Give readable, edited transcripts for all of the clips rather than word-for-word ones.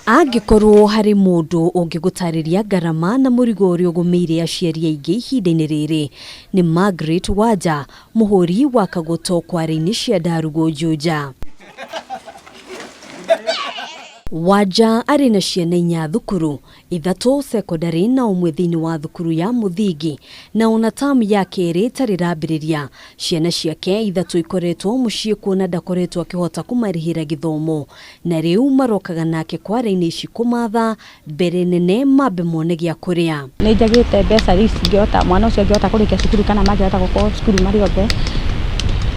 Angĩkorwo harĩ mũndũ ũngĩgũtarĩria ngarama na mũrigo ũrĩa ũgũmĩire aciari aingĩ ihinda-inĩ rĩrĩ, nĩ Margaret Wanja, mũhũri wa kagoto kware-inĩ cia Ndarugu Juja. Wanja arĩ na ciana inya thukuru, ithatũ cekondarĩ na ũmwe thĩinĩ wa thukuru ya mũthingi, na ona tamu ya kerĩ ĩtarĩ ĩrambĩrĩria. Ciana ciake ithatũ ikoretwo mũciĩ kuona ndakoretwo akĩhota kũmarĩhĩra gĩthomo. Na rĩu marokaga nake kware-inĩ ici kũmatha mbere nene mambe mone gĩa kũrĩa. Nĩ njagĩte mbeca rĩu cingĩhota, mwana ũcio angĩhota kũrĩkia cukuru kana mangĩhota gũkorwo cukuru marĩ othe,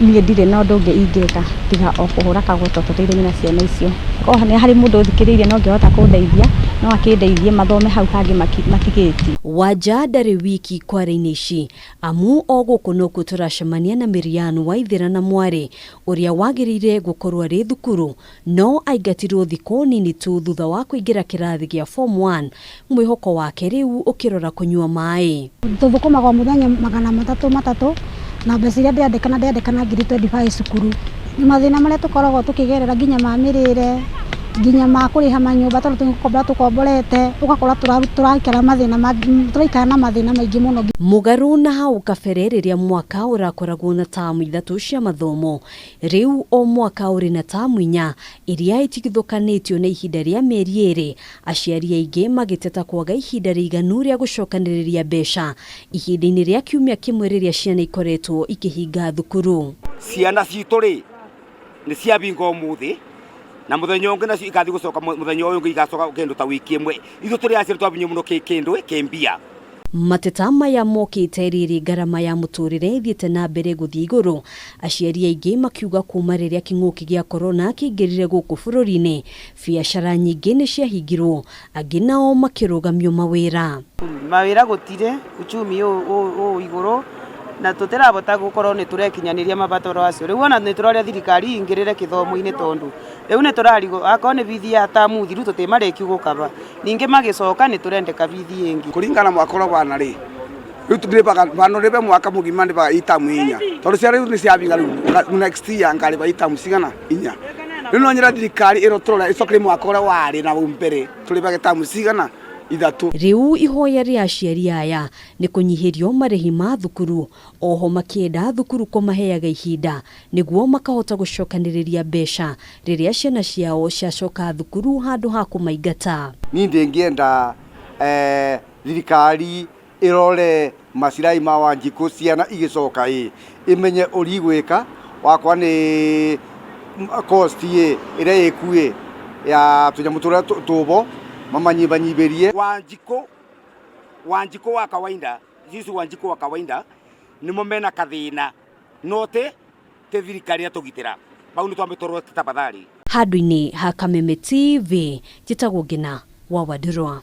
niĩ ndirĩ na ũndũ ũngĩ ingĩka tiga o kũhũra kagoto tũteithanie na ciana icio. Korwo nĩ harĩ mũndũ ũthikĩrĩirie na ũngĩhota kũndeithia, no akĩndeithie mathome hau hangĩ matigĩtie. Wanja ndarĩ wiki kware-inĩ ici, amu o gũkũ nokuo tũracemania na Mirian Waithĩra na mwarĩ ũrĩa wagĩrĩire gũkorwo arĩ thukuru no aingatirwo thikũ nini tu thutha wa kũingĩra kĩrathi gĩa Form 1, mwĩhoko wake rĩu ũkĩrora kũnyua maĩ. Tũthũkũmaga o mũthenya 300 matatũ na mbeca iria ndĩrandĩkana ndĩrandĩkana ngiri 25 cukuru. Mathĩna marĩa tũkoragwo tũkĩgerera nginya ma mĩrĩre, nginya ma kũrĩha manyũmba tondũ tũgũkombora tũkomborete, ũgakora tũraikara mathĩna, tũraikara na mathĩna maingĩ mũno. Mũgarũ na hau kabere rĩrĩa mwaka ũrakoragwo na tamu ithatũ cia mathomo, rĩu o mwaka ũrĩ na tamu inya iria itigithũkanĩtio na ihinda rĩa mĩeri ĩrĩ, aciari aingĩ magĩteta kwaga ihinda rĩiganu rĩa gũcokanĩrĩria mbeca ihinda-inĩ rĩa kiumia kĩmwe rĩrĩa ciana ikoretwo ikĩhinga thukuru. Ciana citũ rĩ nĩ ciabinga ũmũthĩ na mũthenya ũngĩ nacio igathiĩ gũcoka mũthenya ũyũ ũngĩ igacoka kĩndũ ta wiki ĩmwe. Ithuĩ tũrĩ aciari twabinywo mũno kĩndũ kĩ mbia. Mateta maya mokĩte rĩrĩ ngarama ya mũtũrĩre ĩthiĩte na mbere gũthiĩ igũrũ, aciari aingĩ makiuga kuma rĩrĩa kĩng'ũki gĩa korona kĩingĩrire gũkũ bũrũri-inĩ, biacara nyingĩ nĩ ciahingirwo, angĩ nao makĩrũgamio mawĩra. Mawĩra gũtirĩ, uchumi ũ igũrũ na tũtirabota gũkorwo nĩ tũrekinyanĩria mabataro acio. Rĩu ona nĩ tũroria thirikari ĩingĩrĩre gĩthomo-inĩ tondũ rĩu nĩ tũrarigwo akorwo nĩ bithi ya tamu thiru tũtimarĩkiu gũkaba, ningĩ magĩcoka nĩ tũrendeka bithi ĩngĩ. Kũringana mwaka ũrĩa ũbana rĩ, rĩu ndĩbaga bano ndĩbe mwaka mũgima ndĩbaga itamu inya tondũ ciana rĩu nĩ ciabinga rĩu next year ngarĩba itamu cigana inya. Rĩu no nyenda thirikari ĩrotũrora ĩcokerie mwaka ũrĩa warĩ na hau mbere tũrĩbage tamu cigana ithatũ. Rĩu ihoya rĩa aciari aya nĩ kũnyihĩrio marĩhi ma thukuru, oho makĩenda thukuru kũmaheaga ihinda nĩguo makahota gũcokanĩrĩria mbeca rĩrĩa ciana ciao ciacoka thukuru handũ ha kũmaingata. Niĩ ndĩngĩenda thirikari ĩrore macirai ma Wanjikũ ciana igĩcoka ĩ ĩmenye ũrĩa igwĩka wakwa nĩ cost ĩ ĩrĩa ĩku ĩ ya tũnyamũ tũrĩa tũbo mamanyibanyibĩrie. Wanjikũ, Wanjikũ wa kawaida, sisi Wanjikũ wa kawaida nĩmo mena kathĩna no ti ti thirikari yatũgitĩra bau nĩ twambe tũrore tafadhali. Handũ-inĩ ha Kameme TV, njĩtagwo Ngina wa Wandũrwa.